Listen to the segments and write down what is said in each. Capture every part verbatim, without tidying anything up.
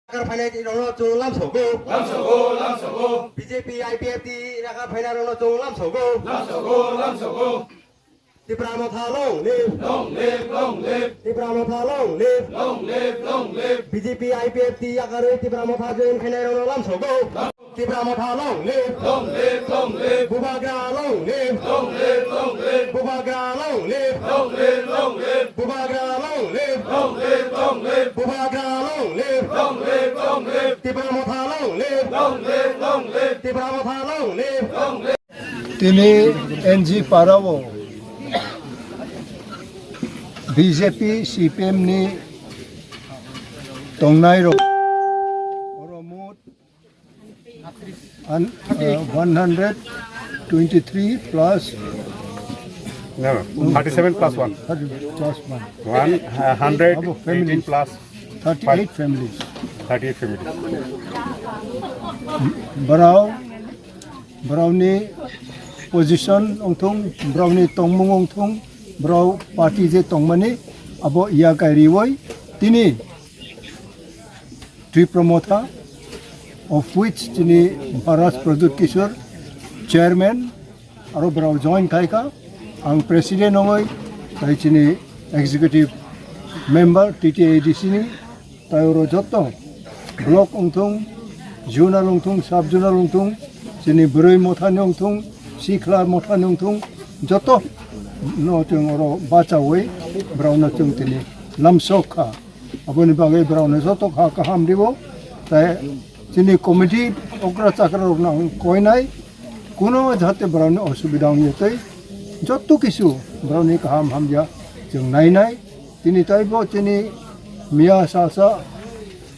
Rakar phainai rokno chwng lamsogo. Lamsogo, lamsogo. B J P I P F T rakar phainai rokno chwng lamsogo. Lamsogo, lamsogo. Tipra Motha long live. Long live, long live. Tipra Motha long live. Long live, long live. B J P I P F T yakarwi Tipra Motha join khainai rokno lamsogo. Tipra Motha long live. Long live, long live. Bubagra long live. Long live, long live. Bubagra long live. Long live, long live. Bubagra long live. Long live, long live. Bubagra long live. Long live, long live. Tipra Motha long live. Long live, long live. Tipra Motha long live. Long live. Tini N G Parao B J P C P M ni tongnai rok oro mut an, uh, one hundred twenty-three plus No, no, thirty-seven plus one. Thirty plus one. One, uh, hundred eighteen plus thirty-eight families. Thirty-eight families. Borao, borao ni position ongthung, borao ni tongmung ongthung, borao party je tongmani abo iya kairiwi tini Tipra Motha, of which chini Maharaj Pradyut Kishore, chairman, aro borao join khaikha, ang president ongoi, tai chini executive member T T A D C ni, tai oro joto block ongthung, zonal ongthung, sub zonal ongthung, chini Bwrwi Motha ni ongthung, Sikla Motha ni ongthung, joto no chwng oro bachawi borao no chwng tini lamsok kha. Aboni bagwi borokno joto kha kaham ribo. Tai chini committee okra chakra rokno ang koinai, kuno jahate borokni osubida wngya tei joto kisu borokni kaham hamya chwng nainai. Tini taibo chini miya sasa,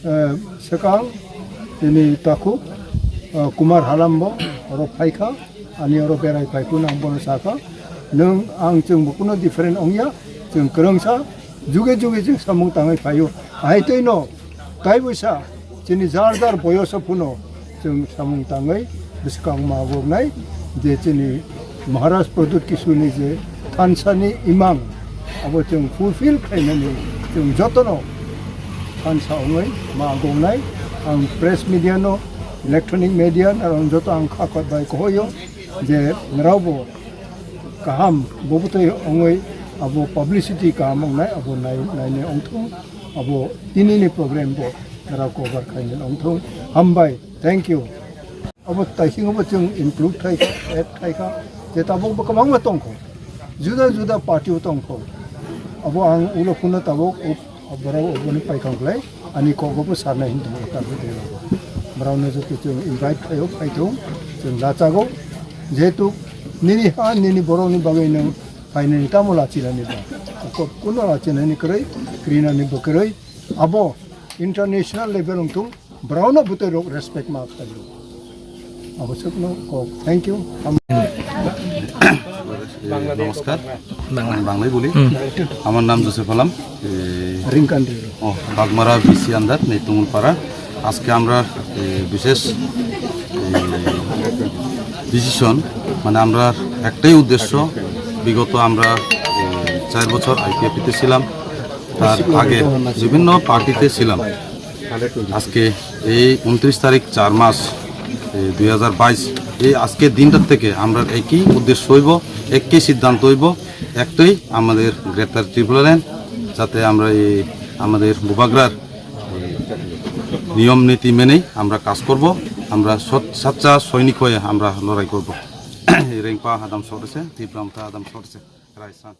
eh, swkang chini takhuk, eh, Kumar Halambo oro phaikha. Ani oro berai phai phano ang bono sakha, "Nwng ang chwng bo kuno different ongya, chwng kwrwngsa, juge juge chwng samung tangwi phaio." Ahai twi no, tai buisa, chini jar jar boyoso phano chwng samung tangwi bwskang ma goknai, je chini Maharaj Pradyut Kishore ni je thansa ni imang, abo chwng fulfill khlainani chwng jotono thansa wngwi ma goknai. Ang press media no, electronic media, norok joto ang kha kot bai kohoyo je norok bo kaham bo bwtwi wngwi abo publicity kaham wngnai abo nai, nainai wngthung, abo tinini program bo norok cover khainai wngthung. Hambai, thank you. Abo taisingo bo chwng include khaikha, add khaikha, je tabuk bo kwbangma tongkho, juda juda party o tongkho. Abo ang ulo phano tabuk Borok oboni paikang klai, ani kogo bo sarnai hinwi tongo, ta bwtwi rok. Borokno joto chwng invite khlaio, phaithung, chwng lachago. Jehetu nini ha, nini borokni bagwi nwng phainani tamo lachinani ba? Kok kuno lachinani kwrwi, krinani bo kwrwi. Abo international level wngthung, borokno bwtwi rok respect ma khlaio. Abo swkno kok. Thank you. নমস্কার, আমি বাংলায় বলি। আমার নাম জোসেফ আলম, এ, রিংকান্ডি। ও, Bagmara BC under, নেতুমুলপাড়া। আজকে আমরা, এ, বিশেষ, এ, ডিসিশন, মানে, আমরা একটাই উদ্দেশ্য, বিগত আমরা, এ, চার বছর আইপিএফটিতে ছিলাম, তার আগে বিভিন্ন পার্টিতে ছিলাম। আজকে এই ঊনত্রিশ তারিখ চার মাস, এ, দুই হাজার বাইশ, এই আজকের দিনটার থেকে আমরা একই উদ্দেশ্য হইব, একই সিদ্ধান্ত হইব, একটাই আমাদের গ্রেটার ত্রিপুরাল্যান্ড, যাতে আমরা এই আমাদের বুবাগ্রার, এ, নিয়ম নীতি মেনেই আমরা কাজ করব। আমরা সৎ-, সাচ্চা সৈনিক হয়ে আমরা লড়াই করব। রেংপা হাদাম সরেছে, তীব্রামথা হাদাম সরেছে, রায়সান।